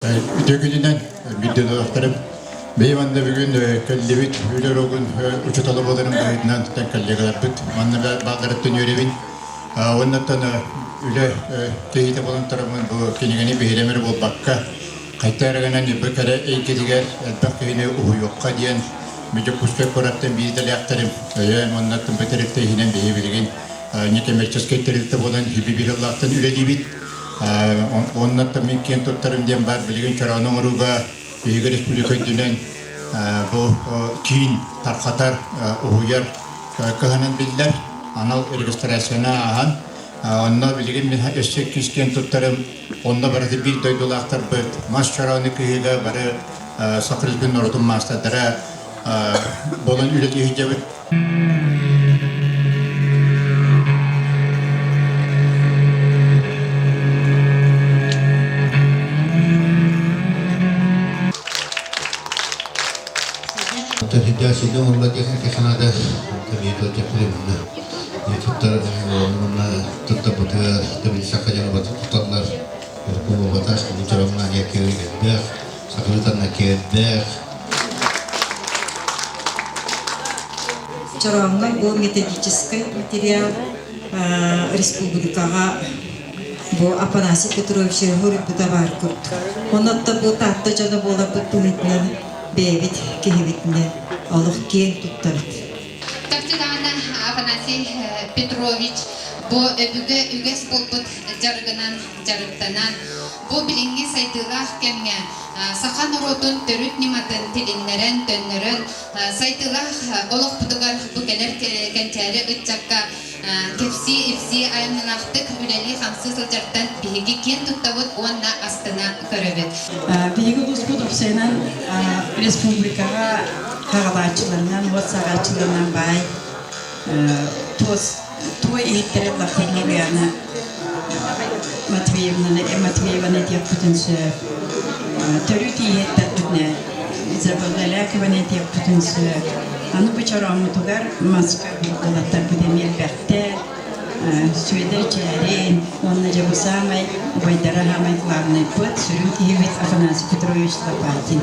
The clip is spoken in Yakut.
Үтүө күнүнэн биирдэ дойдулаахтарым. Бэйэм манна бүгүн кэллибит үлэ уруогун учуутала буоларым быһыытынан коллегаларбыт манна баалларыттан үөрэбин. Уоннаттан үлэ киһитэ буолан тураммын бу кинигэни биһирэм эрэ буолбакка, хайта эрэ гынан бу кэрэ эйгэтигэр элбэх киһини уһуйуохха диэн Дьокуускай куораттан биир идэлээхтэрим өйөөн уоннаттан бу тэрилтэ иһинэн биһи билигин некоммерческай тэрилтэ буолан хиби үлэлиибит. Оннуттан мин киэн туттарым диэн баар билигин чороону оҥорууга биһиги республика үрдүнэн бу киин тархатар, уһуйар кыһанан биллэр анал регистрацияны ааһан онно билигин мин өссө күүс киэн туттарым онно барыта биир дойдулаахтарбыт мас чороону кыһыыга бары Саха Республикатын норуотун маастардара буолан үлэлии сылдьабыт. Сидя оҥоруллар диэн санаата кэбиһиэ туттар уонна туттарбытыгар саха дьоно туталлар куолубатах чороҥҥа элбэх сахалыы киэрдээх Чорооҥҥо бу методическай материал республикаҕа бу Афанасий Петрович суруйбута баар курдук. Онон бу Таатта дьоно буоларбыт быһыытынан бэйэбит киһибитинэн олох киэҥ туттабыт. Чахчы даҕаны Афанасий Петрович бу өбүгэ үгэс буолбут дьарыгынан дьарыктанан, бу билиҥҥи сайдыылаах кэмҥэ саха норуотун төрүт ньыматын тилиннэрэн, төннөрөн, сайдыылаах олохпутугар бу кэлэр кэнчээри ыччакка кэпсии-ипсии айымньылаахтык үлэлии-хамсыы сылдьартан биһиги киэн туттабыт уонна астына көрөбүт. Биһиги улууспут уопсайынан республикаҕа хаҕалааччыларынан, уот саҕааччыларынан баай туос туой иһиттэрэ Лахин Ульяна Матвеевнаны Матвееваны этиэхпитин сөп. Төрүт иһиттэрбитинэ Изабелла Лякованы этиэхпитин сөп. Аны бу чорооммутугар маска уолаттарбыт эмиэ элбэхтэр. Сүөдэр Чээрин уонна дьэ бу саамай убайдара саамай главнайбыт, сүрүн киһибит Афанасий Петрович Лопатин.